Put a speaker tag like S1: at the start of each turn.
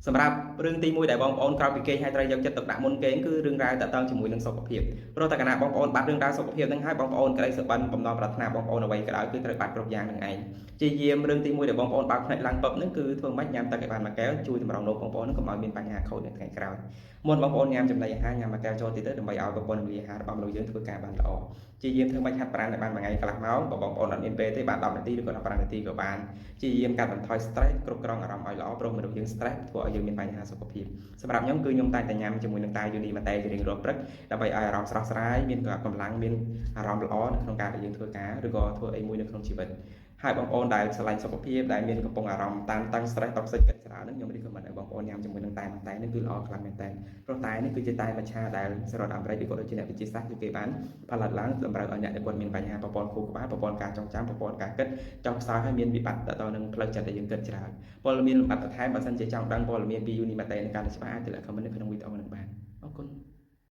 S1: សម្រាប់រឿងទី1ដែលបងប្អូនក្រោយពីគេងហើយត្រូវយកចិត្តទុកដាក់មុនគេងគឺរឿងរ៉ាវតាក់ទងជាមួយនឹងសុខភាពព្រោះតែកាលណាបងប្អូនបាត់រឿងរ៉ាវសុខភាពហ្នឹងហើយបងប្អូនក្តីសុបិនបំណងប្រាថ្នាបងប្អូនអ្វីក៏ដោយគឺត្រូវបាត់គ្រប់យ៉ាងនឹងឯងជាយាមរឿងទី1ដែលបងប្អូនបើកភ្នែកឡើងពឹបហ្នឹងគឺធ្វើម៉េចញ៉ាំទឹកឲ្យបានមួយកែវជួយតម្រង់នោមបងប្អូនហ្នឹងកុំឲ្យមានបញ្ហាខូចនៅថ្ងៃក្រោយមុនបងប្អូនញ៉ាំចំណីអាហារញ៉ាំមួយកែវចូលទៀតទៅដើម្បីឲ្យប្រព័ន្ធរំលាយអាហាររបស់មនុស្សយើងធ្វើការបានល្អជាយាមធ្វើម៉េចហាត់ប្រាណឲ្យបានមួយថ្ងៃកន្លះម៉ោងបើបងប្អូនអត់មានពេលទេបាន10នាទីឬក៏15នាទីក៏បានជាយាមកាត់បន្ថយ stress គ្រប់គ្រងអារម្មណ៍ឲ្យល្អព្រោះមនុស្សយើង stress ធ្វើឲ្យយើងមានបញ្ហាសុខភាពសម្រាប់ខ្ញុំគឺខ្ញុំតែងតែញ៉ាំជាមួយនឹងតែយូនីម៉ាតេជារៀងរាល់ព្រឹកដើម្បីឲ្យអារម្មណ៍ស្រស់ស្រាយមានកម្លាំងមានអារម្មណ៍ល្អនៅក្នុងការដែលយើងធ្វើការឬក៏ធ្វើអីមួយនៅក្នុងជីវិតហើយបងប្អូនដែលស្រឡាញ់សុខភាពដែលមានកំពុងអារម្មណ៍តានតឹង stress toxic គិតច្រើនហ្នឹងខ្ញុំ recommend ឲ្យបងប្អូនញ៉ាំជាមួយនឹងតែម៉ាតេនេះគឺល្អខ្លាំងមែនតើព្រោះតែនេះគឺជាតែមច្ឆាដែលសហរដ្ឋអាមេរិកឬក៏ដូចជាអ្នកវិទ្យាសាស្ត្រគឺគេបានផលិតឡើងតម្រូវឲ្យអ្នកដែលគាត់មានបញ្ហាប្រព័ន្ធខួរក្បាលប្រព័ន្ធការចងចាំប្រព័ន្ធការគិតចង់ខ្សោយហើយមានវិបត្តិទៅនឹងផ្លូវចិត្តដែលយើងគិតច្រើនព័ត៌មានលម្អិតបន្ថែមបើសិនជាចង់ដឹងព័ត៌មានពី Unimate ในការច្បាស់អាចទម្លាក់ comment នៅក្នុងវីដេអូនឹងបាន។